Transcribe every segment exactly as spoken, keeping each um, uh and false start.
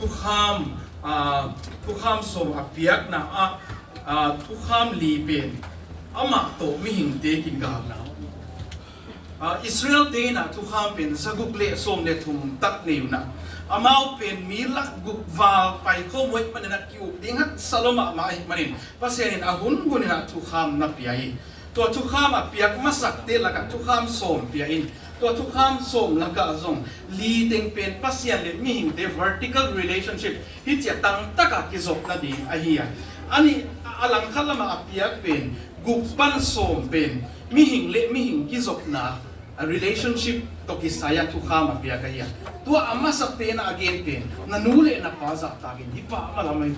Thukham, ah, thukham sawm a piakna ah, ah, thukham li pen amah tawh mihingte kigalna. Ah, Israel-te in ah thukham pen zaguk le sawm le thum tak nei un ah, amau pen mi lak guk val paikhawm uh ahih manin ah ki-uk ding haksa lua mahmah ahih manin Pasian in a hunhun in ah thukham na pia hi. Tua thukham a piak masakte lakah thukham sawm pia in, tua thukham sawm lakah zong li teng pen Pasian le mihingte vertical relationship hi ci-a tangtaka kizopna ding ahi a, a nih a langkhat lamah a piak pen guk pan sawm pen mihing le mihing kizopna, a relationship tawh kisai-a thukham a piak ahi a, tua a masa pen a gen pen na nu le na pa zahtakin hi pah malam ahi.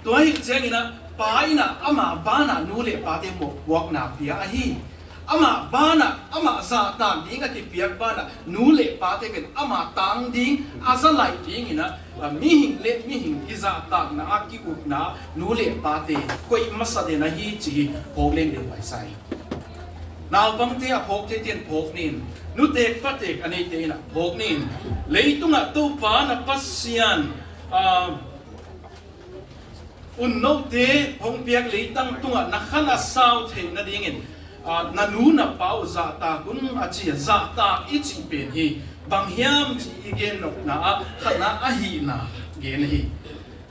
Tua ahih ciangin ah pa in ah ama banah nu le pate mawhpuakna pia ahi. Ama banah, amah zahtak ding a kipiak banah nu le pate pen ama tang ding, a za laih dingin ah, a mihing le mihing i zahtakna a ki-ukna nu le pate koih masa den ahi ci hi phawk leng deuh huaisa hi. Naupangte a phawk theite in phawk ni in, nutek patek a neite in ah phawk ni in, leitungah Topa na Pasian, ah, un note hong piak leitang tungah na khan a sau theih nadingin, ah, na nu na pa uh zahtak un a ci a, zahtak i cih pen hi bang hiam cih i gen nopna ah khatna a hihna gen hi.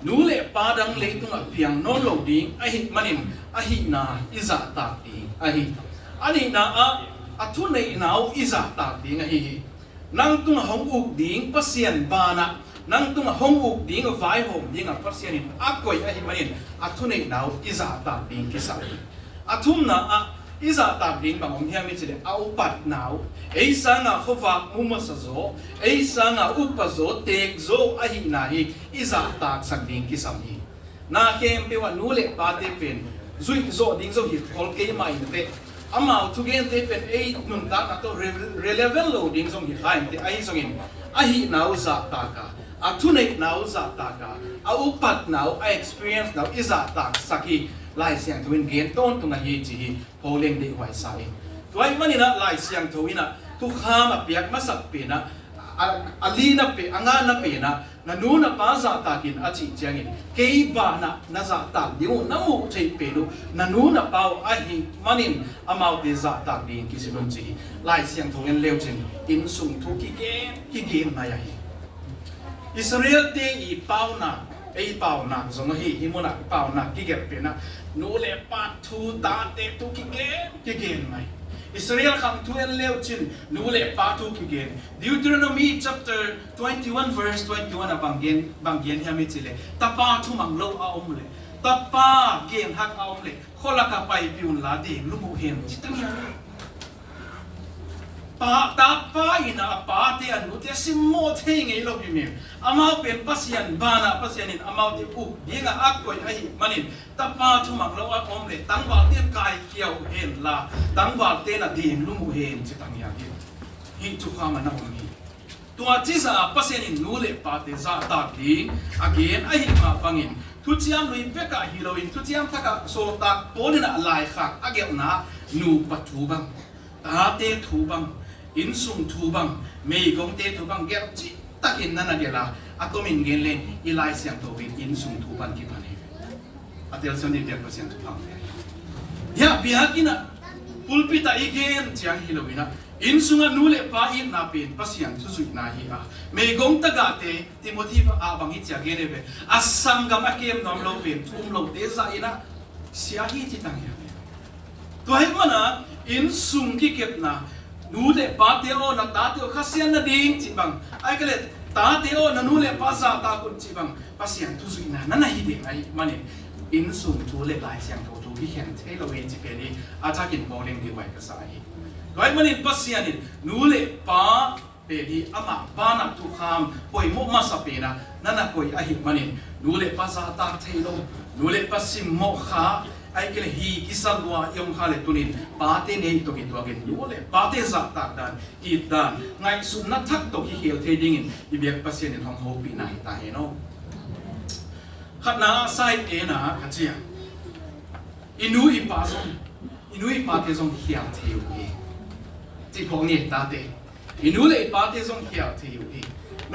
Nu le pa dang leitungah piang nawn lo ding ahih manin a hihna i zahtak ding ahi. A nihna ah a thuneihna uh i zahtak ding ahi hi. Nang tungah hong uk ding Pasian banah, nang tungah hong uk ding a vaihawm dingah Pasian in a koih ahih manin a thuneihna uh i zahtak ding kisam hi. A thumna ah i zahtak ding bang om hiam i cih leh a upatna uh, ei sangah khuavak mu masa zaw, ei sangah upa zaw, teek zaw ahihna hi i zahtaksak ding kisam hi. Na khempeuh ah nu le pate pen zuih zawh ding zong hi khol kei mah inteh, amau thugente pen ei nuntakna tawh re-, relevant lo ding zong hi kha inteh, ahi zongin a hihna uh zahtak a, a thuneihna uh zahtak a, a upatna uh, a experience na uh i zahtaksak hi. Lai Siangtho in gen tawntung ahi ci hi phawk leng deih huaisa hi. Tua ahih manin ah Lai Siangtho in ah thukham a piak masak pen ah, a, a lina pen, a ngana pen ah na nu na pa zahtak in a cih ciangin kei banah na zahtak ding uh, na muh theih pen uh na nu na pa uh ahih manin amaute zahtak ding kisin un ci hi. Lai Siangtho en leucin innsung thu kigen kigen nai ahi. Israel-te i paunak, ei paunak zong ahi, hih munah paunak kigelh pen ah nu le pa thu, tate thu kigen kigen nai. Israel khang thu en leucin nu le pa thu kigen. Deuteronomy chapter twenty-one verse twenty-one ah bang gen, bang gen hiam i cih leh tapa thumang lo a om leh, tapa genhak a om leh khualak ah paipih unla ding lum uh hen ci tang hiam. Pa, tapa in ah a pate a nute simmawh thei ngei lo hi men. Amau pen Pasian banah Pasian in amaute uk dingah a koih ahih manin tapa thumang lo a om leh tangvalte in kaikhia uh henla tangvalte in ah ding lum uh hen ci tang hiam hi. Hih thukham ah na om hi. Tua cizah Pasian in nu le pate zahtak ding a gen ahih mah bangin Thuciam Lui bekah hi loin Thuciam Thakah sawltak Paul in ah laikhak a gelhna nupa thu bang, tate thu bang, innsung thu bang, meigongte thu bang gelh citakin na na gelh a, a tomin gen leng i Lai Siangtho in innsung thu pan kipan hi. A telsiam ding biak Pasian thupha hi. Hiah biakinn ah pulpit ah i gen ciang hi loin ah innsung ah nu le pa itna pen Pasian thuzuihna hi a, meigong tagahte Timothy ah bang hi ci a gen hi ve, a sanggam a kem nuam lo pen thu um lote zah in ah sia hi ci tang hi a. Tua ahih manin innsung kikepna, nu le pate aw, na tate aw khasiat nading cih bang, ahih kei leh tate aw, na nu le pa zahtak un cih bang Pasian thuzuihna na na hi ding ahih manin innsung thu le Lai Siangtho thu kikhen thei lo hi cih pen hi a thakin bawleng ding huai ka sa hi. Tua ahih manin Pasian in nu le pa pen hi amah banah thukham poimawh masa pen ah na na koih ahih manin nu le pa zahtak thei lo, nu le pa simmawh kha, ahih kei leh hi kisa lua i om kha leh tunin pate nei tawh kituakin nu le pate zahtak dan, it dan, ngaihsutna thak tawh kikhel thei dingin i biak Pasian in hong hopihna hi ta hen aw. Khatna ah sa ing e na ka ci a, i nu i pa zong, i nu i pate zong khial thei uh hi. Cih phawk ni, tate, i nu le i pate zong khial thei uh hi.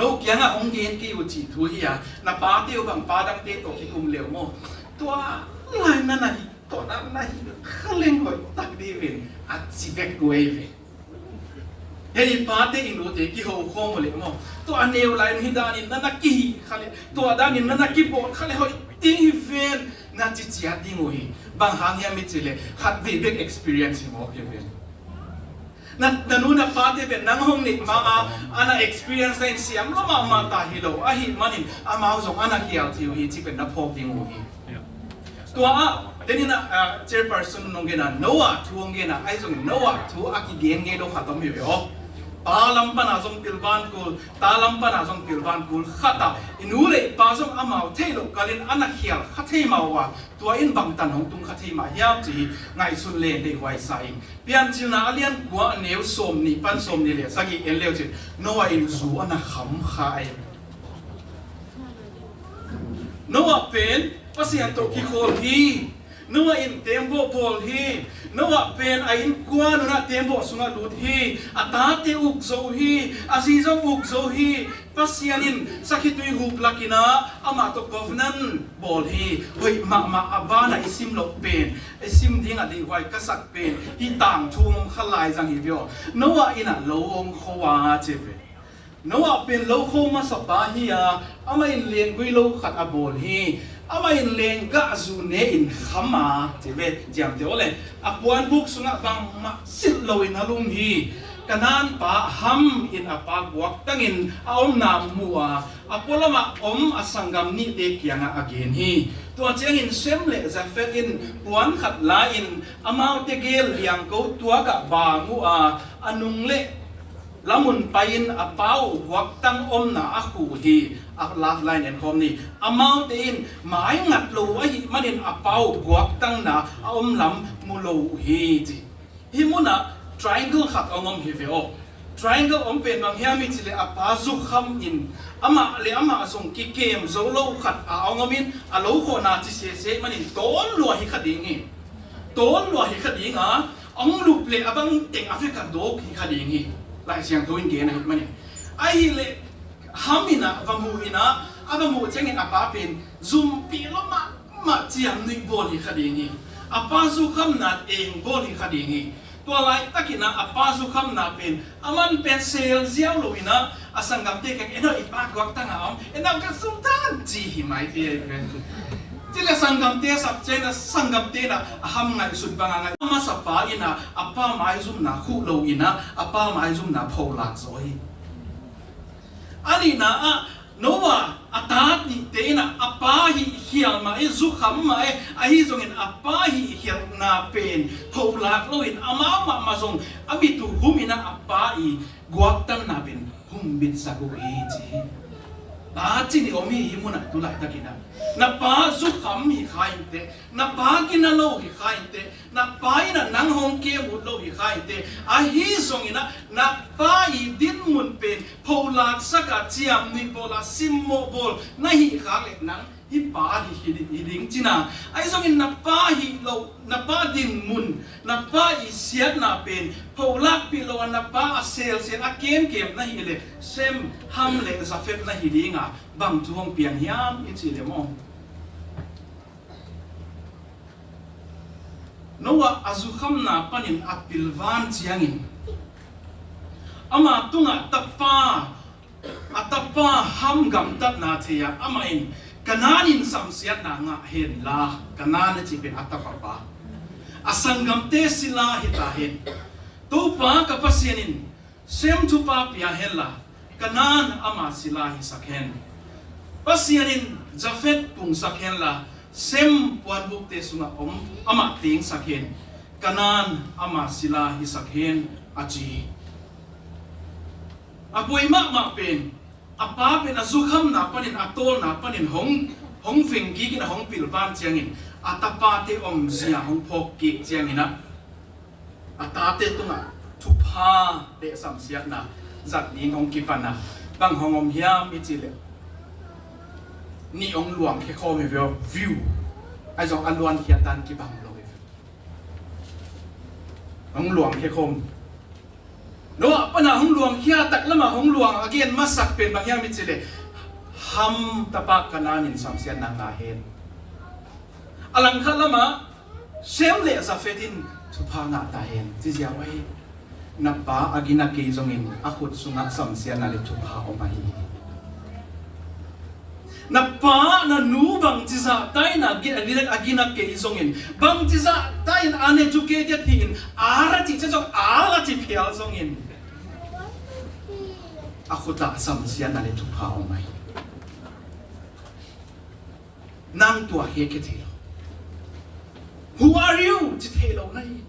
No kiangah hong gen kei uh cih thu hi a, na pate uh bang pa dangte tawh kikum leu maw? Tua lai na na hi, tua na na hi kha leng hoih tak dih vin a ci vek uh ei ve. Hei pate in ute kiho khawm uh leh maw? Tua a neu lai hi danin na na kihi kha leh, tua danin na na kibawl kha leh hoih ding hi ven na ci ciat ding uh hi. Bang hang hiam i cih leh khat vei bek experience hi mawk hi ven. Na, na nu na pate pen nang hong neih ma a, a na experience na in siam lo mahmah ta hi lo. Ahih manin amau zong a na khial thei uh hi ci pen na phawk ding uh hi. Tua ah, tenin ah, chairperson nong gen a, Noah thu hong gen a, ahi zongin Noah thu a kigen ngei lo khat om hi ve aw. Pa lam pana zong pilvan kul, ta lam pana zong pilvan kul khat a, i nu le i pa zong amau theih loh kalin a na khial kha thei mah uh a, tua in bangtan hong tung kha thei mah hiam ci hi ngaihsun le deihhuai sa ing. Piancilna a lian kua a neu sawm nih pan sawm nih le sagih en leu cin Noah in zu a na kham kha ei. Noah pen Pasian tawh kikhawl hi. Noah in teembaw bawl hi. Noah pen a innkuan unah teembaw sungah lut hi. A tate uk zo hi. A zi zong uk zo hi. Pasian in sakhitui hup lakinah amah tawh covenant bawl hi. Hoih mahmah a banah i sim loh pen, i sim dingah deihhuai ka sak pen, hih tangthu hong kha lai zang hi vio. Noah innah lo hong kho a ci ve. Noah pen lo kho masapa hi a, amah in lenggui lo khat a bawl hi. Amah in lenggah zu ne in kham a ci ve. Ciamteh aw le, a puanbuk sungah bangmah silh loin a lum hi. Kanan pa Ham in a pa guaktangin a omna mu a, a pualamah om a sanggam nihte kiangah a gen hi. Tua ciangin Sem le Jafet in puan khat la-in amaute gel liangko tuakah bang uh a, a nung le lamun pai-in a pa uh guaktang omna a khuh hi. A last line en khawm ni. Amaute in mai ngat lo uh ahih manin a pa uh guaktangna a om lam mu lo uh hi ci. Hih munah triangle khat hong om hi ve aw. Triangle om pen bang hiam i cih leh a pa zukham in amah le amah zong kikem zo lo khat a hong om in a lo khawhna ci sese manin tawn lua hi kha ding hi. Tawn lua hi kha ding a, hong lup le a bang teng a vek a dawk hi kha ding hi. Lai Siangtho in gen ahih manin. Ahih leh Ham innah va mu innah, a va mu ciangin a pa pen zumpi lo mahmah ciamnuih bawl hi kha ding hi. A pa zukhamna eng bawl hi kha ding hi. Tua laitakinah a pa zukhamna pen a man pen sel ziau lo innah a sanggamte kek eno i pa guaktangah om eno ka sumtan ci hi mai thei pen. Ci le sanggamte sap ciangin a sanggamte innah a Ham ngaihsut bangah ngaih masapa innah a pa maizumna khuh lo innah a pa maizumna pholak zaw hi. A nihna ah Noah a ta nihte innah a pa hih khial mah e, zukham mah e, ahi zongin a pa hih khialhna pen pholak loin amau mahmah zong a mit uh hum innah a pa i guaktanna pen humbitsak uh hi ci hi. A ci ni om hi hih munah tu laitakinah. Na pa zukham hi kha inteh, na pa gina lo hi kha inteh, na pa innah nang hong kem ut lo hi kha inteh. Ahi zonginah na pa i dinmun pen pholaksak a, ciamnuih bawl a, simmawh bawl na hih khak leh nang hih pa hi, hi, hi ding cina. Ahi zongin na pa hih loh, na pa dinmun, na pa i siatna pen pholakpih lo a, na pa a selsel a kemkem na hih leh Sem, Ham le Jafet na hi dinga bang thu hong piang hiam i cih leh maw? Noah a zukhamna panin a pilvan ciangin ama tungah tapa, a tapa Ham gamtatna thei-a amah in Kanan in samsiatna ngah henla, Kanan a cih pen a tapa pa, a sanggamte sila hita hen. Topa ka Pasian in Sem thupha pia henla, Kanan ama sila hisak hen. Pasian in Jafet pungsak henla, Sem puanbukte sungah om amah tengsak hen. Kanan ama sila hisak hen a ci hi. A buai mahmah pen a pa pen a zukhamna panin a tawlna panin hong, hong veng kikin a hong pilvan ciangin a tapate omzia hong phawk kik cianginah a tate tungah thupha le samsiatna zat ding hong kipan a, bang hong om hiam i cih leh nih hong luangkhia khawm hi view. Ahi zong a luankhiat dan kibang lo hi view. Hong luangkhia khawm. Noah pana hong luang khia, taklamah hong luang a gen masak pen bang hiam i cih leh, Ham tapa Kanaan in samsiatna ngah hen. A langkhat lamah Shem le Jafet in thupha ngah ta hen, ci ziau ahi. Na pa a gina kei zongin a khut sungah samsiatna le thupha om ahi. Na pa na nu bangci zahta in a gi-, a gina, a gina kei zongin, bangci zahta in uneducated hi-in, ar a cih ciang zong al a ci phial zongin, a khutah samsiatna le thupha om ahi. Nang tua hi kei thei lo. Who are you? Ci thei lo na hi.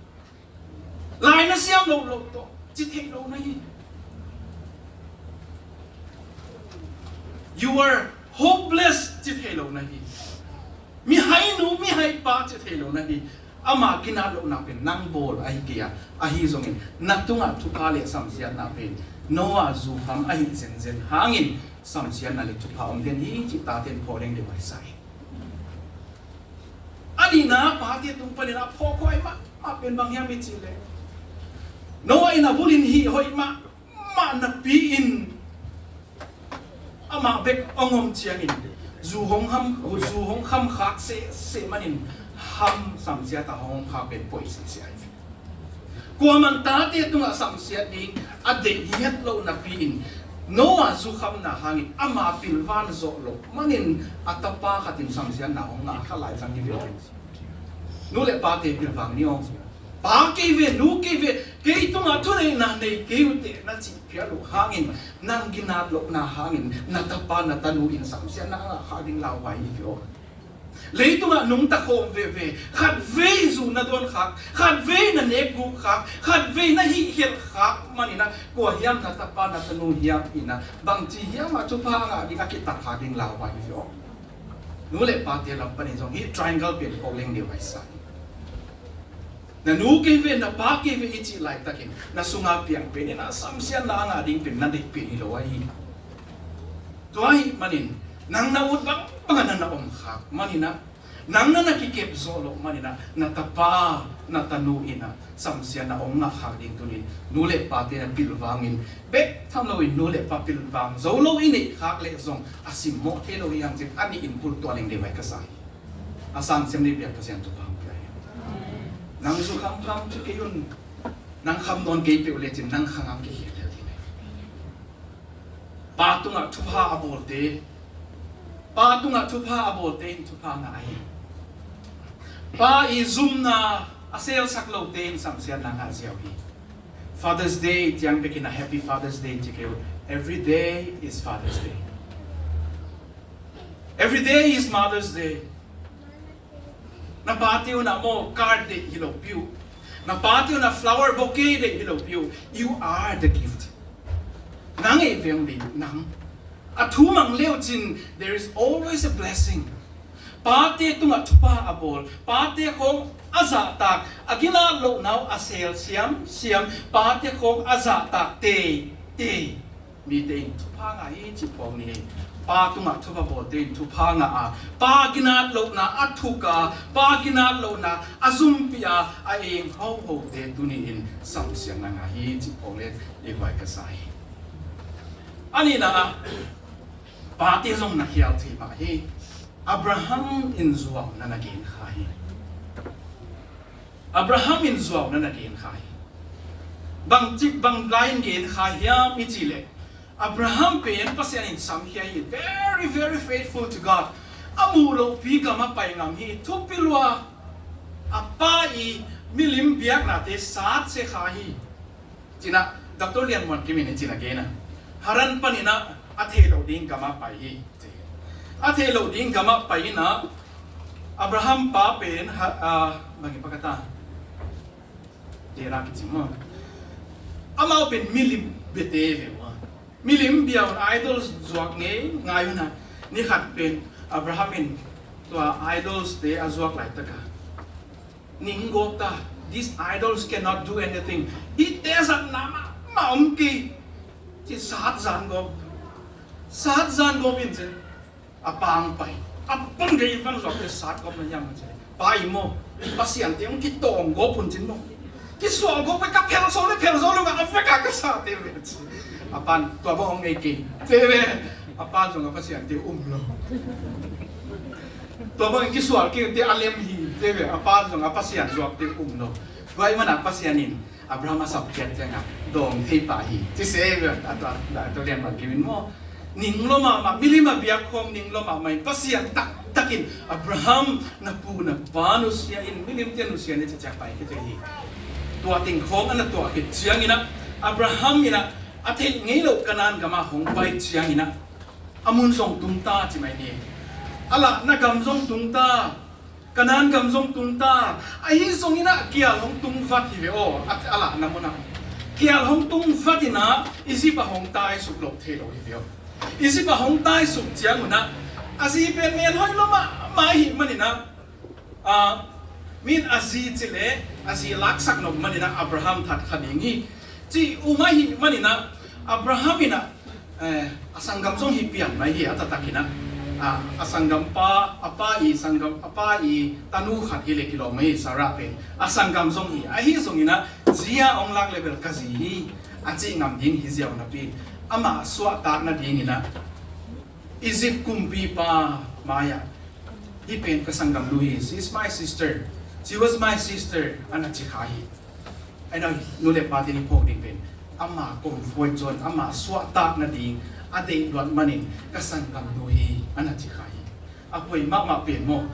Lai na siam lo lo tawh ci thei lo na hi. You are hopeless ci thei lo na hi. Mihainu, mihaipa ci thei lo na hi. Ama kinat lohna pen nang bawl ahi kei a, ahi zongin na tungah thupha le samsiatna pen Noah zukham ahi zenzen hangin samsiatna le thupha om den hi cih tate in phawk leng deuh ahi sa hi. A nihna pate tung panin a phawk hoih mahmah pen bang hiam i cih leh, Noah in a bul in hih hoih mahmah napi-in amah bek hong om ciangin zu hong kham, zu hong kham khak sehseh manin Ham samsiat a hong om khak pen poi sehseh ahi. Kuaman tate tungah samsiat ding a deih hiat loh napi-in Noah zukhamna hangin ama pilvan zawh loh manin a tapa khat in samsiatna hong ngah kha lai zang hi ve aw. Nu le pate pilvang ni aw. Pa kei ve, nu kei ve, kei tungah thuneihna nei kei uh teh na cih phial uh hangin, nang ginat lohna hangin na tapa na tanu in samsiatna a ngah kha ding lauhuai hi ve aw. Leitungah nungta khawm veve, khatvei zu na dawn khak, khatvei na nekguk khak, khatvei na hihkhelh khak maninah kua hiam na tapa na tanu hiam inah bangci hiamah thupha a ngah ding a kitat khak ding lauhuai hi ve aw. Nu le pate lam panin zong hih triangle pen phawk leng deuh ahi sa. Na nu kei ve, na pa kei ve i cih laitakin na sunga piang pen inah samsiatna a ngah ding pen na deih pen hi lo ahi. Tua ahih manin nang na ut bangbang a na na om khak maninah, nang na na kikep zawh loh maninah, na tapa na tanu inah samsiatna hong ngah khak ding tunin nu le pate na pilvangin, bek tham loin nu le pa pilvang zo lo i neih khak leh zong a simmawh thei lo hi hang cin a nih in pultuah leng deuh ahi ka sa hi. A sang sem ni piak Pasian thupha hong pia hi. Nang zu khamkham cu kei un, nang kham nawn kei peuh lecin nang khangam kikhial lel ding ahi. Pa tungah thupha a bawlte, pa tungah thupha a bawlte in thupha ngah ahi. Pa i zumna a selsak lote in samsiatna ngah ziau hi. Father's Day tiang bekin a Happy Father's Day ci kei uh. Every day is Father's Day. Every day is Mother's Day. Na pate un a maw card deih hi lo piu. Na pate un a flower bouquet deih hi lo piu. You are the gift. Nang ei veng ding nang. A thu mang leu cin, there is always a blessing. Pate tungah thupha a bawl, pate khawng a zahtak, a ginat lohna uh a sel siamsiam, pate khawng a zahtak teitei. Mite in thupha ngah hi cih phawk ni. Pa tungah thupha bawlte in thupha ngah a, pa ginat lohna a thuk a, pa ginat lohna a zumpi a, a eng hohote tuni in samsiatna ngah hi cih phawk le i vai ka sa hi. A nihna ah, pate zong na khial thei mah hi. Abraham in zuau na na gen kha hi. Abraham in zuau na na gen kha hi. Bang cik bang lai in gen kha hiam i cih leh, Abraham pen Pasian in samkhia hi. Very, very faithful to God. A muh lohpi gam a pai ngam hi. Thupi lua. A pa i milim biaknate sat se kha hi. Cinah Doctor Lian Muan Kim in hi cinah gen a, Haran paninah a theih loh ding gam a pai hi. A theih loh ding gam a pai inah Abraham pa pen ha, a, bangin pakata. Tera kici maw. Amau pen milim biate ve uh a. Milim bia un idols zuak ngei ngai un a. Ni khat pen Abraham in tua idols te a zuak laitaka ning gawp ta. These idols cannot do anything. Hihte zatna mahmah om kei. Ci sat zan gawp. Sat zan gawp in cin. A pang pai. A pang gei van zuak te sat gawp na hiam cin. Pai maw. Pasian te hong kitawng gawp un cin maw. kisual khawng pen ka phel zo le phel zo lo, a vek a ka sate ve ci. A pa'n tua bang hong nei kei ci ve. A pa'n zong a pasiante um lo. Tua bang kisual kei te a lem hi ci ve. A pa'n zong a pasian zuakte um lo. Tua ahih manin Pasian in Abraham a sapkhiat ciangin dawng thei pah hi ci se ve. A tua, a tua lian bang kim in maw. Ning lua mahmah, milim a biak khawng ning lua mahmah in, Pasian taktakin Abraham na pu na pa nusia in, milimte nusia ni, ciah ciah pai khia thei hi. Tua teng khawng a na tuah khit ciangin ah, Abraham in ah a theih ngei loh Kanaan gam ah hong pai ciangin ah, a mun zong tung ta ci mai ni. A lahna gam zong tung ta. Kanaan gam zong tung ta, ahi zongin ah kial hong tung vat hi ve aw, a, a lahna mun ah. Kial hong tung vat in ah, Egypt ah hong taisuk loh thei lo hi ve aw. Egypt ah hong taisuk ciangun ah, a zi pen men hoih lua mahmah ahih manin ah, a, min a zi ci leh, a zi laksak nop manin ah, Abraham that kha ding hi. Ci um ahih manin ah, Abraham in ah, eh, a sanggam zong hi pian mai hi, a taktakin ah. A, a sanggampa, a pa i sanggam, a pa i tanu khat hi leh kilawm mai hi, Sarah pen. A sanggam zong hi, ahi zongin ah, zi a hong lak leh bel ka zi hi, a cih ngam ding hi ziau napi. Amah suahtak nadingin ah, Egypt kumpipa mai-ah, hih pen ka sanggamnu hi, she is my sister, she was my sister, a na ci kha hi. Ahi zongin nu le pate in i phawk ding pen, ama comfort zone, ama suahtak nading a deih luat manin ka sanggamnu hi, a na ci kha hi. A poi mahmah pen maw,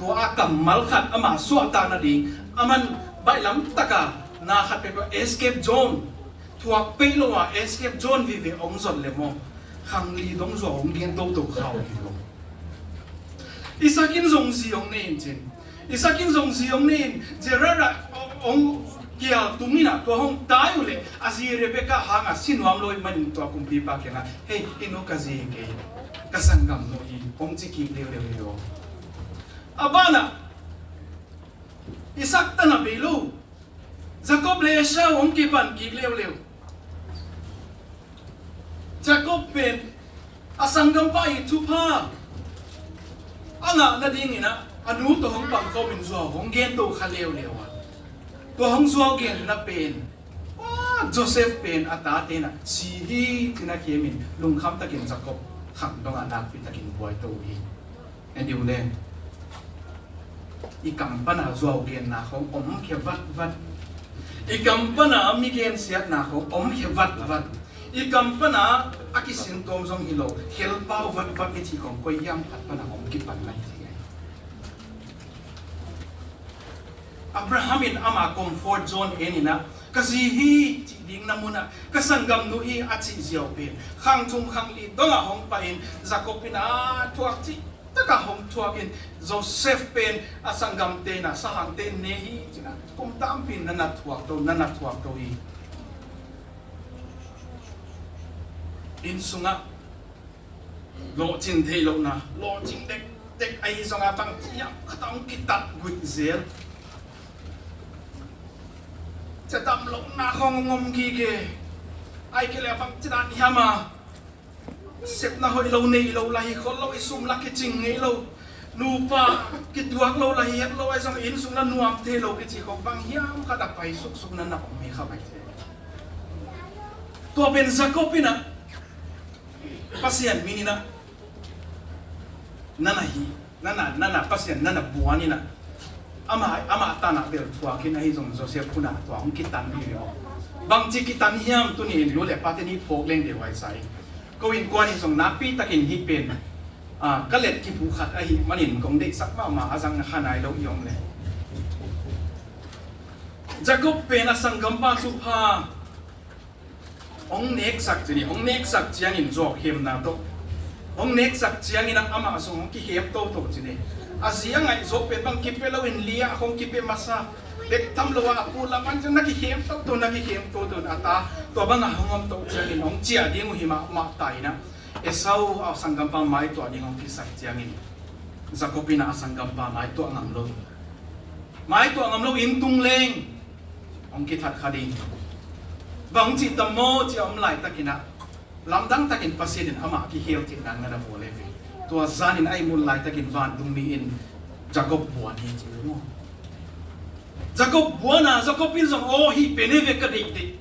tua a kammal khat ama suahtak nading, aman baihlam taka na khat peuhpeuh escape zone, thuak peih lo a escape zone vive hong zon leh maw, khang li dong zuau hong gen toto kha uh hi lo. Isak in zong zi hong nei in cin. Isak in zong zi hong nei in, Gerar ah hong kial tung in ah, tua hong tai uh leh, a zi Rebekah hang a si nuam lo ahih manin tua kumpipa kiangah, hei, hih nu ka zi hi kei, ka sanggamnu hi, hong ci kik leuleu hi lo. A ban ah, Isak tan a bei lo, Jakob le Esau hong kipan kik leuleu. Jakob pen a sanggampa i thupha a ngah nadingin ah, a nu tawh hong pang khawmin zuau hong gen to kha leuleu a. Tua hong zuau genna pen, ah, Joseph pen a tate in ah si hi ci-in a khemin lungkham takin Jakob khang dongah nakpi takin buai to uh hi. En dih uh leh, i kam pana zuau genna khawng om khia vatvat. I kam pana mi gensiatna khawng om khia vatvat. I kam pana a kisin tuam zong hi lo, khelpau vatvat i cih khawng koi hiam khat pana om kipan lai ci ngai. Abraham in ama comfort zone en in ah, ka zi hi cih ding na mun ah, ka sanggamnu hi a cih ziau pen, khang thum khang li dongah hong pai in, Jakob in a thuak cih takah hong thuak in, Joseph pen a sanggamte in ah, sahangte in ne hi ci-in ah, kum tampi in na na thuak to, na na thuak to hi. Inn sungah lawhcing theih lohna, lawhcing dekdek ahi zongah bangci hiam khat ah hong kitat guih zel. Ciah dam lohna khawng hong om gige. Ahih kei leh bangci dan hiam a, sepna hoih lo nei lo lai hi khol lo, i sum la kicing ngei lo. Nupa kituak lo lai hi het lo, ahi zong inn sung la nuam thei lo kici khawng bang hiam khat a pai suksuk na na om hi kha mai thei. Tua pen Jakob in ah Pasian min in ah na na hi, na na, na na, Pasian na na buan in ah, amah, amah tan ah bel thuak in, ahi zong Joseph hun ah tua hong kitan hi ve aw. Bangci kitan hiam tuni in nu le pate in i phawk leng deuh ahi sa hi. Ko innkuan in zong nakpi takin hih pen, ah, ka let kiphu khat ahih manin kong deihsak mahmah a zang na kha nai lo i om leh. Jakob pen a sanggampa thupha hong neksak ci ni, hong neksak ciangin zawhkhemna tawh, hong neksak ciangin ah amah zong hong kikhem toto ci ni. A zi a ngaih zawh pen bang kipia loin li ah hong kipia masa, bek tham lo ah a pu lam ah ciang na kikhem toto, na kikhem toto in a ta, tua bangah hong om to ciangin hong ciah ding uh hi mahmah ta in ah, Esau a sanggampa maituah ding hong kisak ciangin Jakob in ah a sanggampa maituah ngam lo. Maituah ngam lo, inn tung leng hong kithat kha ding. Bang cih tam maw ci a om laitakin ah, lamdang takin Pasian in amah a kikhel theih nang na na bawl e ve. Tua zanin a ihmut laitakin vantungmi in Jakob buan hi ci maw. Jacob buana, Jacob in zong, aw, hih pen hi ve ka deihdeih.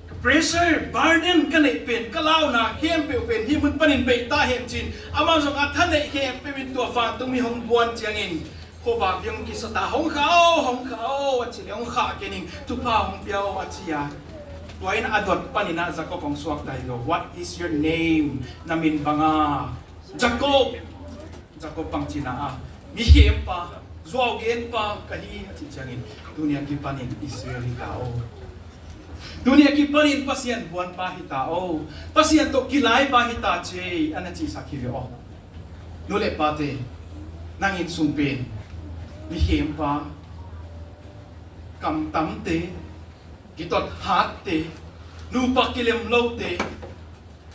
Ka pressure, burden ka neih pen, ka launa khempeuh pen hih mun panin beih ta hen ci-in, amah zong a thaneih khempeuh in tua vantung mi hong buan ciangin, khuavak ding hong kisa ta, hong khah aw, hong khah aw, a ci leh, hong khah kei ning, thupha hong pia aw, a ci a. Tua in a dot panin ah Jacob hong suakta hi lo. What is your name? Na min bang a? Jacob. Jacob bang ci na a, mikhempa, zuaugenpa ka hi, a cih ciangin, tuni a kipanin Israel hi ta aw. Tuni a kipanin Pasian buanpa hi ta aw. Pasian tawh kilaipa hi ta ci ei, a na cihsak hi ve aw. Nu le pate, nang inn sung pen mikhempa, kamtamte, kitot hatte, nupa kilem lote,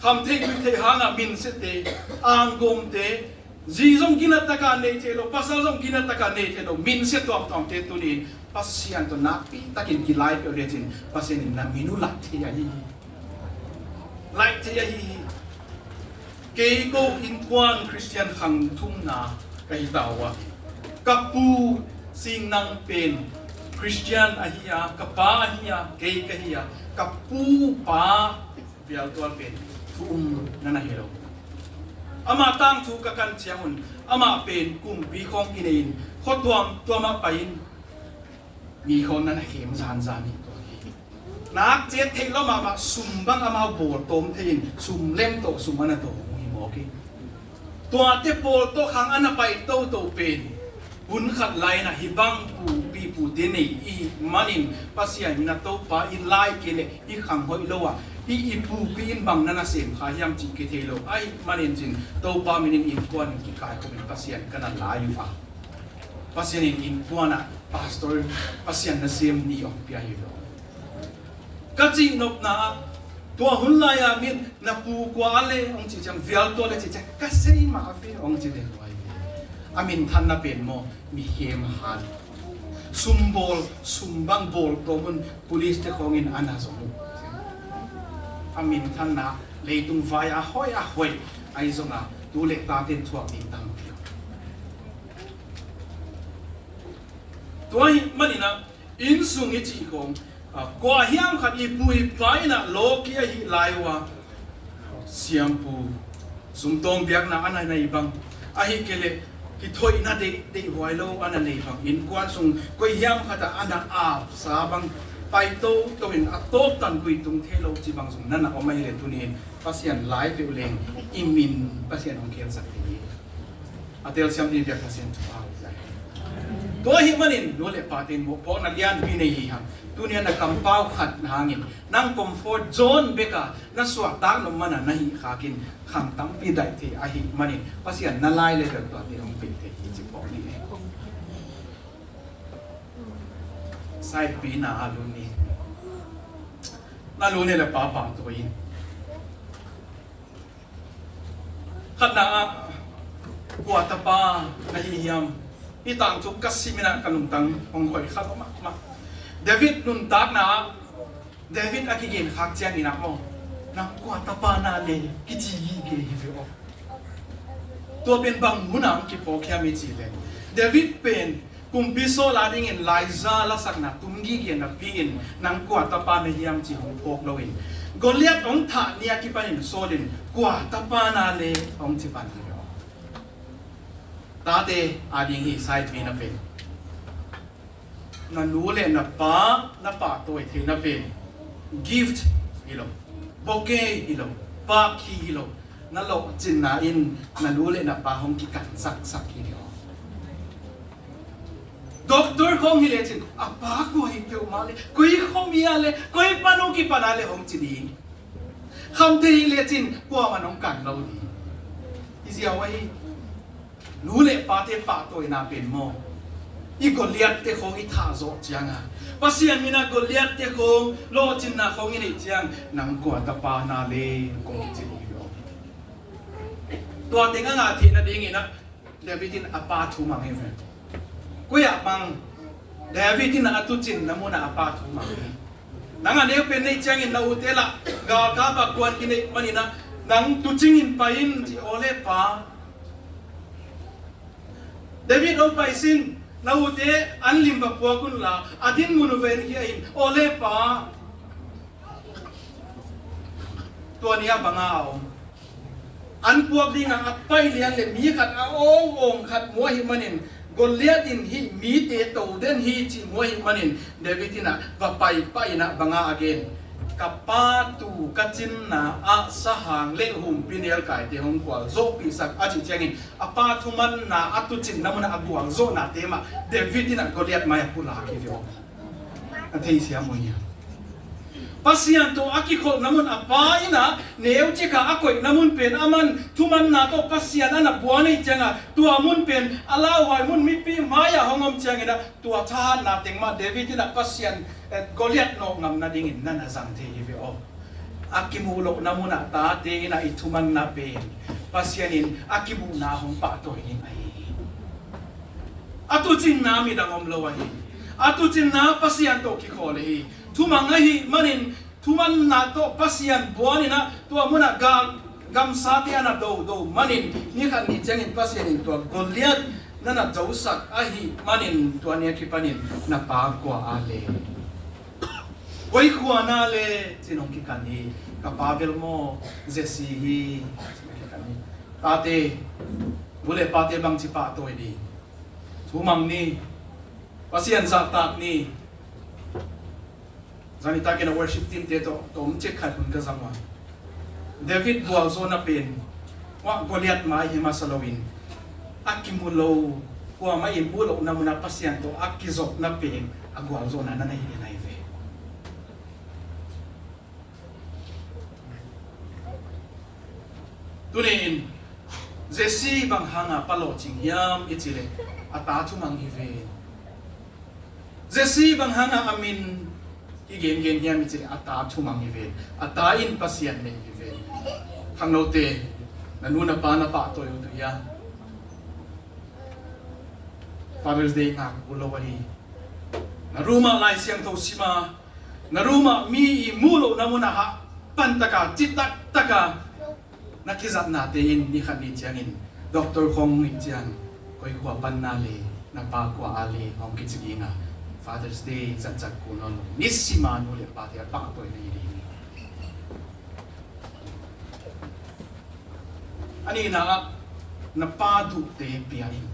kham thei gui thei hangah minsiate, anggawmte, zi zong gina taka nei thei lo, pasal zong gina taka nei thei lo, minsia tuamtuamte tuni-in Pasian tawh nakpi takin kilai peuh lecin Pasian in na min uh laih thei ahi hi. Laih thei ahi hi. Kei ko innkuan Khristian khang thumna ka hi ta uh a, ka pu Sing Nang pen Khristian ahi a, ka pa ahi a, kei ka hi a, ka pu pa Vial Tual pen thu um na na hi lo. Amah tangthu ka kan ciangun amah pen kumpi khawng kinei-in khua tuamtuamah pai-in mi khawng na na khem zanzan hi tua hi. Nak ciat theih lo mahmah, sum bang amau bawl tawm thei-in sum lem tawh sum a na tawm uh hi mawk hi. Tuate pawl tawh khang a na pai toto pen hun khat lai-in ah hih bang pupi pute nei i hih manin Pasian in ah Topa i lai kei leh i khang hoih lo ah hih i pupi in bang na na sem kha hiam cih kithei lo. Ahih manin cin Topa minin innkuan in kikaikhop in Pasian ka na lai uh a, Pasian in innkuan ah pastor, Pasian nasem nih hong pia hi lo. Ka cihnopna ah tua hun lai-a min na pu kua a le hong cih ciang, Vial Tual le cih ciang ka sei mah a ve hong ci den uh ahi ve. A minthanna pen maw, mikhem hat. Sum bawl, sum bang bawl tawm un police te khawngin a na zong uh. A minthanna leitung vai a hoih a hoih ahi zongah tu le taten thuak ding tampi. Tua ahih manin ah innsung i cih khawng, a, kua hiam khat i pu i pa in ah lawki ahih lai uh a, siampu, sumtawng biakna a na nei bang, ahih kei leh kithoihna deih, deihhuai lo a na nei bang, innkuan sung koi hiam khat ah a na apsa bang, pai toto in a tawptan gui tung thei lo ci bang sung na na om ahih leh tuni-in Pasian lai peuh leng i min Pasian hong khelsak thei hi. A telsiam ding biak Pasian thu a. Tua ahih manin nu le pate in mawhphawkna lianpi nei hi hang. Tuni-a na kampau khat na hangin nang comfort zone bek a na suahtak nop man a na hih khakin khang tampi daih thei ahih manin Pasian na lai le bel tuate hong pei thei hi ci phawk ni. Side B na a lu ni. Na lu ni le pa pahtawi in. Khatna ah, kua tapa na hi hiam? Hih tangthu ka sim in ah ka lungtang hong hoih kha lo mahmah. David nuntakna ah, David a kigen khak ciangin ah maw, nang kua tapa na le kici hi kei hi ve aw. Tua pen bang mun ah hong kiphawk hiam i cih leh, David pen kumpi Saul a dingin laiza lasakna tum gige napi-in nang kua tapa na hiam ci hong phawk loin, Goliath hong thah ni a kipanin Saul in kua tapa na le hong ci pan hi lo. Tate a ding hi side B na pen, na nu le na pa na pahtawi theihna pen gift hi lo, bouquet hi lo, pakhi hi lo. Na lawhcinna in na nu le na pa hong kikan saksak hi lo. Doctor khawng hi lecin a pa kua hi peuhmah le, koi khuami a le, koi pan hong kipan a le hong ci ding. Khamthei hi lecin kuaman hong kan lo ding. I ziau ahi. Nu le pate pahtawina pen maw, i Goliath te khawng i thah zawh cianga, Pasian mina Goliath te khawng lawhcinna khawng i neih ciang, nang kua tapa na le kong kici hi lo. Tua teng a ngah theih nadingin ah David in a pa thu mang hi ve. Koi ah mang, David in a tuucinna munah a pa thu mang hi. Nang a neu pen neih ciangin na ute lah galkap ah kuan kineih manin ah nang tuucingin pai in ci aw le pa. David hong pai sin, Na ute an lim va puak unla, a dinmun uh va en khia in. Awle pa, tua ni-a bang a om? An puak dingah a pai lian le mi khat a awngawng khat mu ahih manin, Goliat in hih mite to den hi cih mu ahih manin, David in ah va pai pah in ah bang a a gen? Ka pa tuu ka cinna ah sahang le humpi nelkaite hong gualzawhpihsak, a cih ciangin a pa thumanna a tuucinna munah a gualzawhnate mah David in ah Goliat mai-ah pulak hi ve aw. A theisiam uh hiam? Pasian tawh a kikholhna mun, a pa in ah neucik a a koihna mun pen, aman thumanna tawh Pasian a na buan ahih ciangah, tua mun pen a lauhuai mun, mipi mai-ah hong om ciangin ah tua thahatna teng mah David in ah Pasian, eh, Goliat nawh ngam nadingin na na zang thei hi ve aw. A kimuh lohna munah tate in ah i thumanna pen Pasian in a kimuhna hong pahtawi ding ahi hi. A tuucinna midang om lo ahi hi. A tuucinna Pasian tawh kikhawl ahi hi. Thumang ahih manin thumanna tawh Pasian buan in ah tua munah ga-, gamsate a na dodo manin, ni khat ni ciangin Pasian in tua Goliat na na zosak ahih manin, tua ni a kipanin na pa kua a le? Koi khua na le? Ci-in hong kikan hi. Ka pa bel maw, Jesse hi, ci-in hong kikan hi. Tate, bu le pate bangci pahtawi ding? Thumang ni. Pasian zahtak ni. Zani takin a worship team te tawh tawmcik khat hun ka zang uh a, David gualzawhna pen tua Goliat mai hi masa loin, a kimu lo, kuamah in muh lohna munah Pasian tawh a kizopna pen a gualzawhna na na hi den ahi ve. Tuni-in Jesse bang hanga palawh cing hiam i cih leh, a ta thumang hi ve. Jesse bang hanga a min i gengen hiam i cih leh, a ta thumang hi ve. A ta in Pasian nei hi ve. Khangnote, na nu na pa na pahtawi uh tu hiam? Father's Day ngak uh lo ahi. Na room ah Lai Siangtho sim a, na room ah mi i muh lohna munah hah pantaka, citak taka na kizatnate in ni khat ni ciangin doctor khong nih ciang, koi khua pan na le, na pa kua a le, hong kici ding a, Father's Day zatzat kul nawn lo, nisima nu le pate a pahtawi na hi ding hi. A nihna ah, na pa duhte pia in.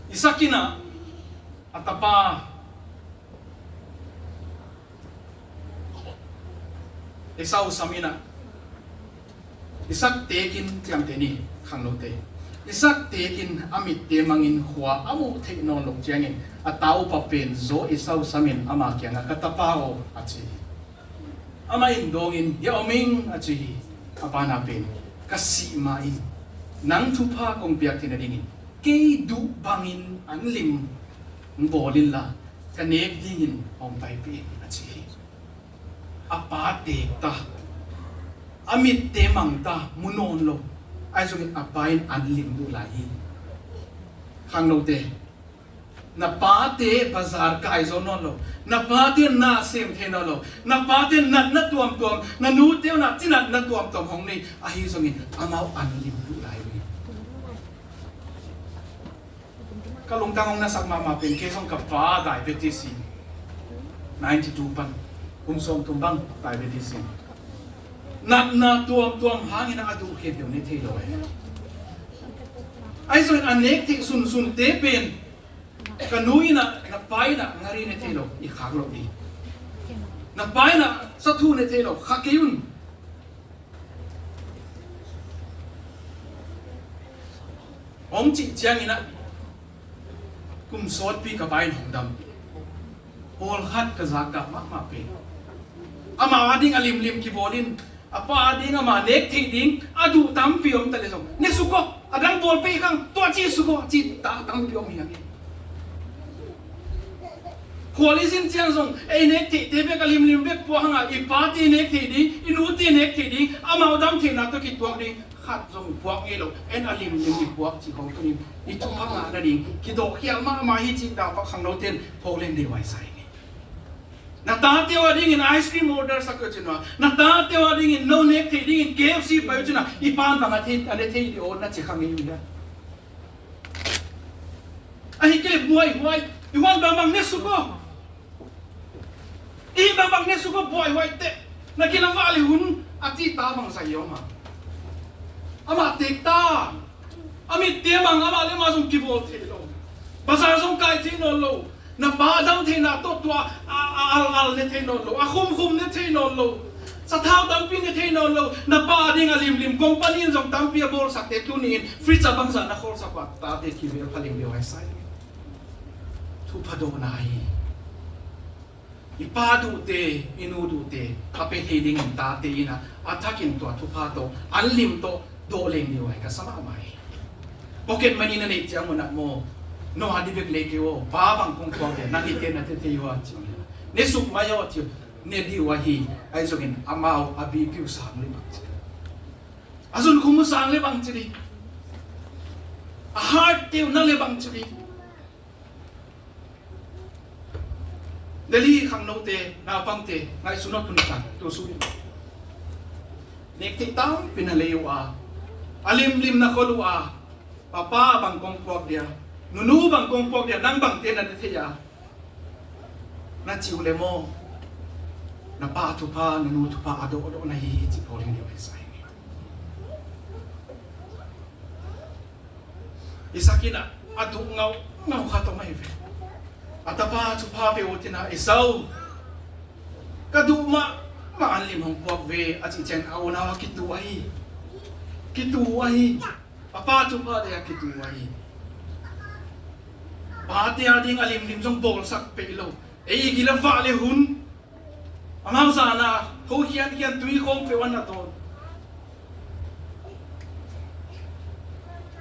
Isak in ah a tapa Esau sam in ah, Isak tekin, ciamteh ni, khangnote, Isak tekin a mitte mangin khua a muh theih nawn loh ciangin, a ta upa pen zaw Esau samin ama kiangah, ka tapa aw, a ci hi. Amah in dawngin, hiah om ing, a ci hi. A pana pen, ka sih ma in nang thupha kong piak theih nadingin kei duh bangin an lim bawl inla, ka nek dingin hong paipih in, a ci hi. A pa teek ta, a mitte mang ta, mu nawn lo. Ahi zongin a pa in an lim duh lai hi. Khangnote, na pate bazar kai zo nawn lo, na pate na sem thei nawn lo, na pate natna tuamtuam, na nute uh na cinatna tuamtuam hong nei, ahi zongin amau an lim duh lai uh hi. Ka lungtang hong nasak mahmah pen, kei zong ka pa diabetes hi. Ninety two pan, kum sawmthum bang diabetes hi. Natna tuamtuam hangin a duh khempeuh ne thei lo e. Ahi zongin a nek theih sunsunte pen, ka nu in ah, na pa in ah ngari ne thei lo, i khak loh ding. Na pa in ah sathu ne thei lo, kha kei un. Hong cih ciangin ah, kum sawtpi ka pa in hong dam. Pawlkhat ka zak gah mahmah pen, amah a ding a limlim kibawl in, a pa a ding amah nek theih ding a duh tampi om ta leh zong, ne suk aw, a dang bawl pei kang, tua ci suk aw, ci ta tampi om hi hang e. Khual i zin ciang zong, ei nek theihte bek a limlim bek puak hanga, i pate nek theih ding, i nute nek theih ding, amau dam theihna tawh kituak ding khat zong i puak ngei lo. En a limlim i puak cih khong tungin i thupha ngah nading kidawhkhial mahmah hi cih tawh khangnote in phawk len ding huai sa ing e. Na tate uh a dingin ice cream order sak uh cin uh a, na tate uh a dingin no nek theih dingin K F C pai uh cin uh a, i pan bang a thei, a ne thei dih aw na ci kha ngei uh hi a. Hi kei le buaihuai. I huan bangbang ne suk aw. I bangbang ne suk aw buaihuai teh. Na kilava le hun a ci ta bangzah i om a. Amah teek ta. A mitte bang amah le amah zong kibawl thei lo. Bazar zong kai thei nawn lo. Na pa dam theihna tawh tua a, a, al, al ne thei nawn lo. A khum khum ne thei nawn lo. Sathau tampi ne thei nawn lo. Na pa ding a limlim company in zong tampi a bawlsak te tuni in fridge a bangzah na khawlsak uh a tate kivel pha leng lio hai sa hi. Thupha dawhna hi. I pa duhte, i nu duhte a pe thei dingin tate in a, a thakin tua thupha tawh an lim tawh dawh leng ding uh ahi ka sa mahmah hi. Pocket money na neih ciang un a maw, no a di bek lei kei aw, pa bang kong puak ve, nang hite na te thei uh a ci uh. Ne suk mai aw a ci uh, ne ding uh ahi, ahi zongin amau a B P uh sang le bang ci. A zunkhum uh sang le bang ci di. A heart te uh na le bang ci di. Delhi khangnote, naupangte, ngaihsun aw tuni tan, tu su in. Nek theih tampi na lei uh a, a limlim na khol uh a, papa bang kong puak dia, nunu bang kong puak dia, nang bangte na ne thei a, na ci uh le maw, na pa thupha, na nu thupha a dawhdawh na hi hi ci pawl in deuh hi sa hi. Isak in a, a duh ngauhngauh khat om ahi ve. A tapa thupha pe uh cin a, Esau, ka duh mahmah an lim hong puak ve a cih ciang a unau a kitu ahi. Kitu ahi. A pa thupha te a kitu ahi. Pate a ding a limlim zong bawlsak pei lo. Ei i gila vah le hun. Amau zan a tho khiankhian tui khawng peuh an na tawn.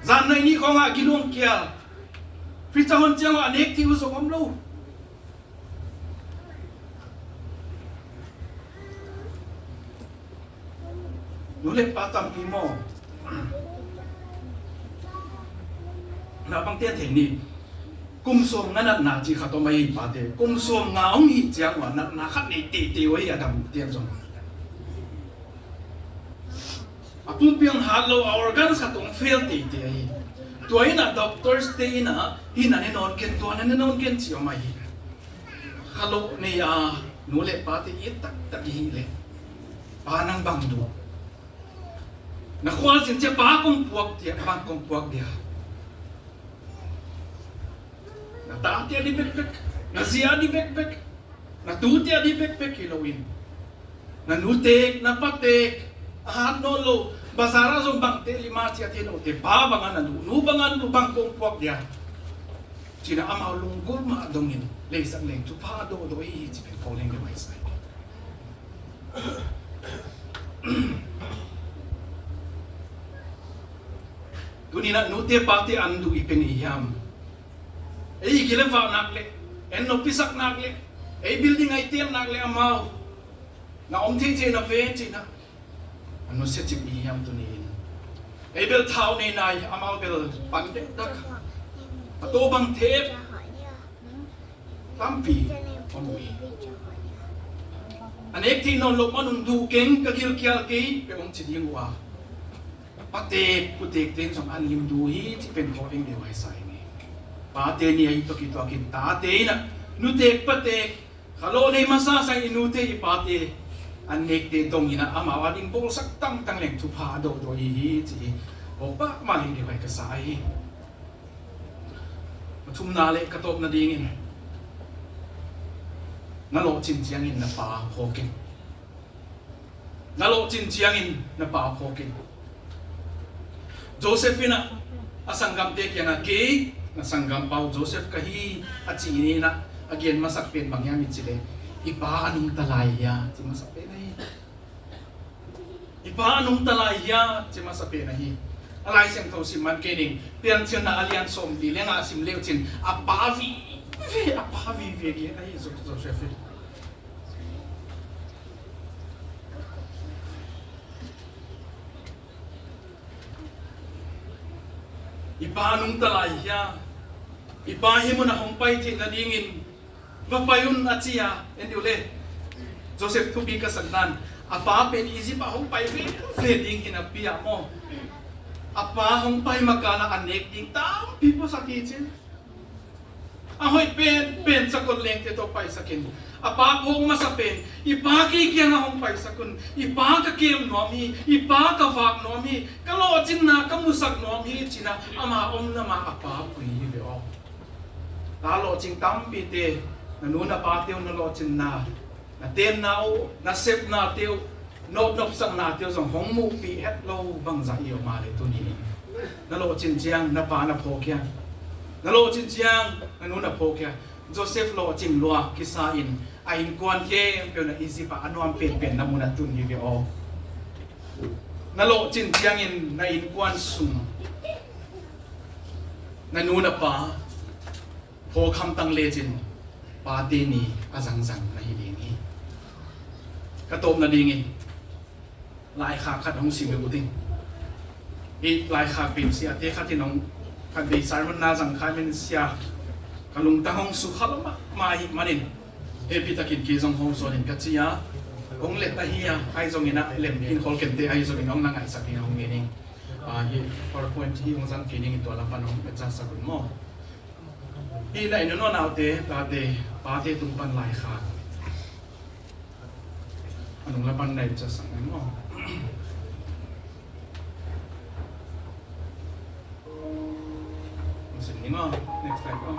Zan nai nih khawngah giluang kia. Fridge a hon ciangah a nek thei uh zong om lo. Nu le pa tampi maw? Naupangte thei ni. Kum sawm nga natna ci khat om ahi pate. Kum sawm nga hong hih ciang ua natna khat nei teitei uh ahi a dam tiang zong. A pumpi hong hat lo, a organs khat hong fail teitei ahi. Tua in a doctors te in a hih na ne nawn ken, tua na ne nawn ken ci om ahi. Kha loh nei a nu le pate it taktak i hih leh, pa nang bang duh? Na khualzin ciang pa kong puak dia, bang kong puak dia? Na tate a di bekbek, na zi a di bekbek, na tute a di bekbek hi loin, na nuteek, na pateek, a hat nawn lo, bazar ah zong bangte lima ciat hi lote, pa banga na duh, nu banga na duh, bang kong puak dia? Ci-in a amau lunggulh mah dongin leisak leng thupha dawhdawh hi hi ci pen ko leng deuh ahi sa hi. Tuni-in ah nute pate an duh i pen i hiam? Ei i kilevah nak leh, en noppi sak nak leh, ei building a i tiam nak leh amau na om theithei na ve cihna a nusia cip i hiam tuni-in? Ei bel thau nei nai, amau bel pan dektak, a tawbang thep tampi om uh hi. A nek theih nawn loh man un duh keng, ka gilkial kei peuh hong ci ding uh a, pateek puteekte in zong an lim duh hi ci pen ko leng deuh ahi sa hi. Pate ni ahi tawh kituakin tate in ah nuteek pateek kha loh nei masa sa i nute i pate an nekte dongin ah amau a ding bawlsak tangtang leng thupha a dawhdawh hi hi ci hi. Aw pah mah leng deuh ahi ka sa hi. A thumna le ka tawpna dingin, na lawhcin ciangin na pa phawk in. Na lawhcin ciangin na pa phawk in. Joseph in ah a sanggamte kiangah, kei na sanggampa uh Joseph ka hi a cih ni-in ah a gen masak pen bang hiam i cih leh, i pa a nungta lai hia ci masak pen ahi. I pa a nungta lai hia ci masa pen ahi. A Lai Siangtho sim man kei ning, Piancilna a lian sawmli le nga a sim le uh cin, a pa vive, a pa vive gen ahi Joseph in. I pa a nungta lai hia? I pa hih munah hong pai theih nadingin va pai un a ci a, en dih uh le. Joseph thupi ka sak dan, a pa pen Egypt ah hong pai veve ding hi napi ah maw, a pa hong pai makalah a nek ding tampi puasak hi ci. A hoih penpen sakol lengte tawh paisak in. A pa phawk masa pen, i pa kei kiangah hong paisak un. I pa ka kem nuam hi, i pa ka vak nuam hi, ka lawhcinna ka musak nuam hi ci-in ah ama omna mah a pa pui hi ve aw. Ta lawhcing tampite, na nu na pate uh na lawhcinna, na tenna uh, na sepnate uh, nopnopsaknate uh zong hong muhpih het lo bangzah i om a leh tuni in na lawhcin ciang na pa na phawk hia? Na lawhcin ciang na nu na phawk hia? Joseph lawhcin lua kisa in a innkuan khempeuh na Egypt ah a nuam penpenna mun ah tun hi ve aw. Na lawhcin ciangin na innkuan sung na nu na pa phawk hamtang lecin Pate Ni a zangzang na hi ding hi. Ka tawp nadingin laikhak khat hong sim uh ding. Hih laikhak pen siate khat in hong, khatvei sermon na zang kha men sia, ka lungtang hong sukha lo mahmah ahih manin, hehpihtakin kei zong hong sawlin ka ci a, hong let ahi a, ahi zongin ah lem khin khol kei inteh, ahi zongin hong na ngaihsak dingin hong ngen ing. Ah, hih PowerPoint hi hong zang kei ning in tua lam pan hong pia sak un maw. Hih na inn uh naute, tate, pate tung pan laikhak a nung lam pan na i pia sak ning maw. Sim ni maw. Next slide maw.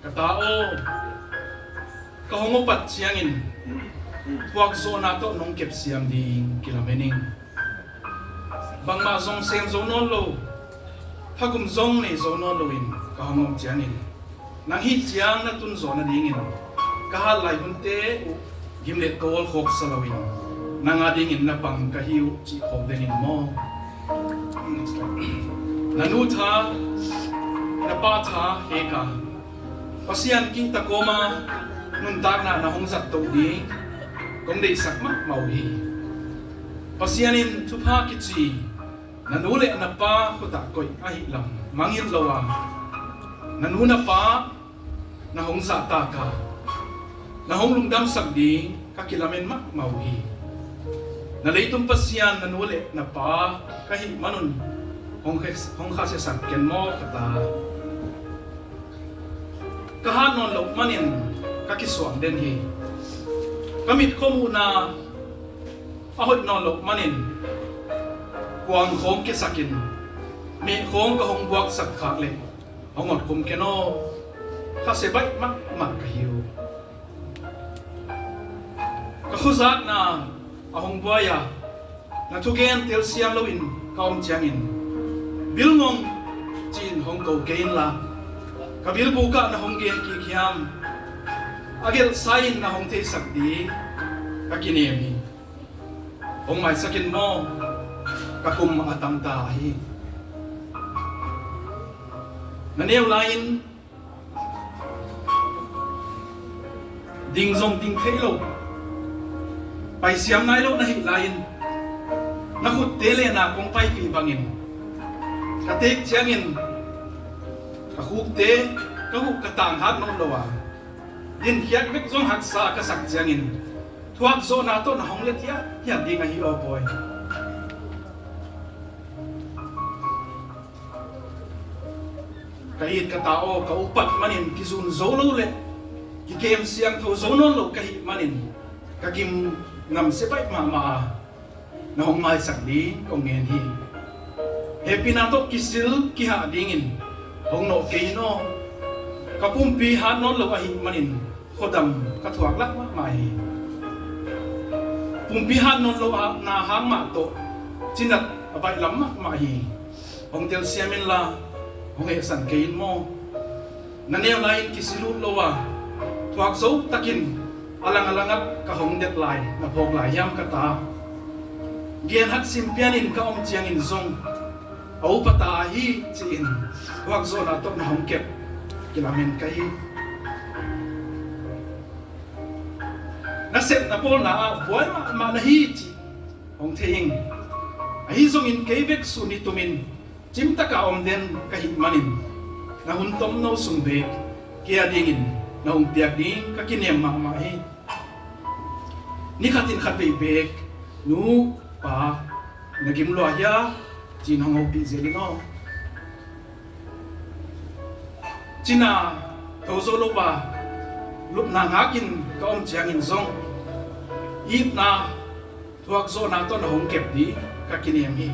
Ka ta aw, ka hong upat ciangin thuakzawhna tawh nong kepsiam ding kilamen ing. Bangmah zong sem zo nawn lo, thagum zong nei zo nawn loin ka hong om ciangin, nang hih ciang na tun zawh nadingin ka hat lai hunte uh gim le tawl khawksa loin nang adingin na pang ka hi uh cih phawk den in maw. Na nu tha, na pa tha hek a, Pasian kihta kawma nuntakna na hong zat toh ding kong deihsak mahmah uh hi. Pasian in thupha kici na nu le na pa khutah koih ahih lam mangngilh lo a, na nu na pa na hong zahtak a, na hong lungdamsak ding ka kilamen mahmah uh hi. Na leitung Pasian na nu le na pa ka hih manun hong khe-, hong khasiasak ken maw ka ta. Ka hat nawn loh manin ka kisuang den hi. Ka mit khawm uhna a hoih nawn loh manin kuang khawng kiasakin meh khawng ka hong buaksak khak leh hong hot khum ken aw, khasia baih mahmah ka hi uh. Ka khuzakna a hong buai a, na thugen telsiam loin ka om ciangin, Bilngong, ci-in hong ko kei inla, ka bilbuk ah na hong gen kik hiam, a gelhsa in na hong theisak ding ka kinem hi. Hong maisak in maw, ka kum a tangta ahi. Na neu lai-in ding zong ding thei lo, paisiam nai lo na hih lai-in, na khutte le na kong paipih bangin ka teek ciangin ka khukte, ka huh ka tang hat nawn lo a, dinkhiat bek zong haksa ka sak ciangin thuakzawhna tawh na hong let hiathiat ding ahi aw Bawi. Ka it ka ta aw, ka upat manin kizun zo lo le kikem siangtho zo nawn lo ka hih manin ka gim ngamsia baih mahmah a, na hong maisak ding kong ngen hi. Hehpihna tawh kisil kihah dingin hong nawh kei in aw. Ka pumpi hat nawn lo ahih manin khuadam ka thuak lak mahmah hi. Pumpi hat nawn lo a na hang mah tawh cinat a baihlam mahmah hi. Hong telsiam inla, hong hehsan kei in maw. Na neu lai-in kisi lut lo a, thuak zo takin a lang a langah ka hong det lai na phawk lai hiam ka ta. Gen hat sim pianin ka om ciangin zong a upa ta ahi ci-in thuakzawhna tawh na hong kep kilamen ka hi. Na sepna bawlna ah buai mahmah na hi cih hong thei ing. Ahi zongin kei bek sun i tumin cimtaka om den ka hih manin na hun tomno sung bek kei a dingin na hong piak ding ka kiniam mahmah hi. Ni khatin khatvei bek, nu, pa, na gim lua hia, ci-in hong hopih zel in aw. Cina tho zo lo a, lupna ngakin ka om ciangin zong itna thuakzawhna tawh na hong kep ding ka kinem hi.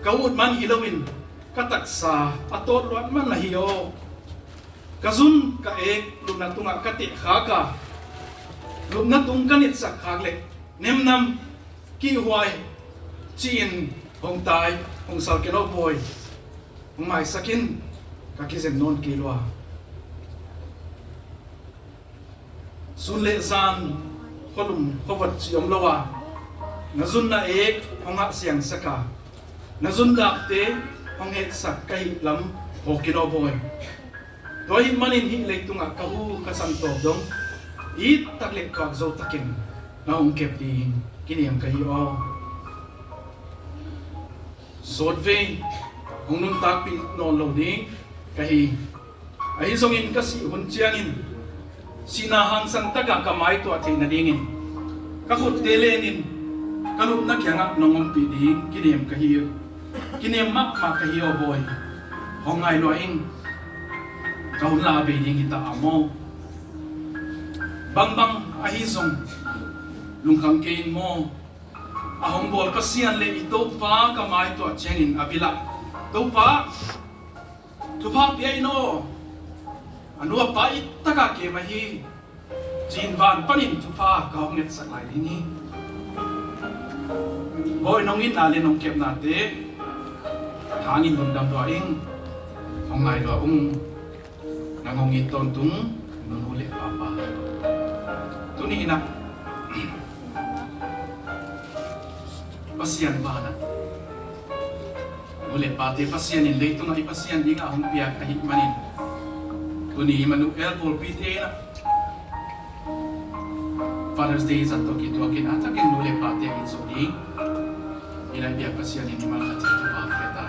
Ka ut man hi loin ka taksa a tawt luat man na hi aw. Ka zun ka ek lupna tungah ka tehkhak a, lupna tung ka nitsak khak leh nemnam kihhuai ci-in hong tai, hong sal ken aw bawi. Hong maisak in, ka kizen nawn kei lua. Sun le zan, khualum khuavot ci om lo a, na zun na ek hong hah siangsak a, na zun dakte hong hetsak ka hih lam hawk in aw bawi. Tua ahih manin hih leitungah ka hu ka san tawp dong it tak le thuak zo takin na hong kep ding kinem ka hi aw. Sawtvei hong nuntakpih nawn lo ding ka hi. Ahi zongin ka sih hun ciangin sihna hangsan taka ka maituah theih nadingin ka khutte lenin ka lupna kiangah nong ompih ding kinem ka hi. Kinem mahmah ka hi aw bawi. Hong ngai lua ing. Ka hun la bei ding hi ta a maw. Bangbang ahi zong lungkham kei in maw. A hong bawl Pasian le i Topa ka maituah ciangin a bilah, Topa, thupha pia in aw. A nuapa i taka kem ahi. Cin van panin thupha ka hong ngetsak lai ding hi. Bawi nong itna le nong kepnate hangin lungdam lua ing. Hong ngai lua ung. Nang hong it tawntung nunu le papa. Tuni inah Pasian vanah nu le pate Pasian in leitungah i Pasian dingah hong piak ahih manin tuni Immanuel pawlpite inah Father's Day zat tawh kituakin a takin nu le pate in zo ding inah i biak Pasian in i malkhat thupha pia ta.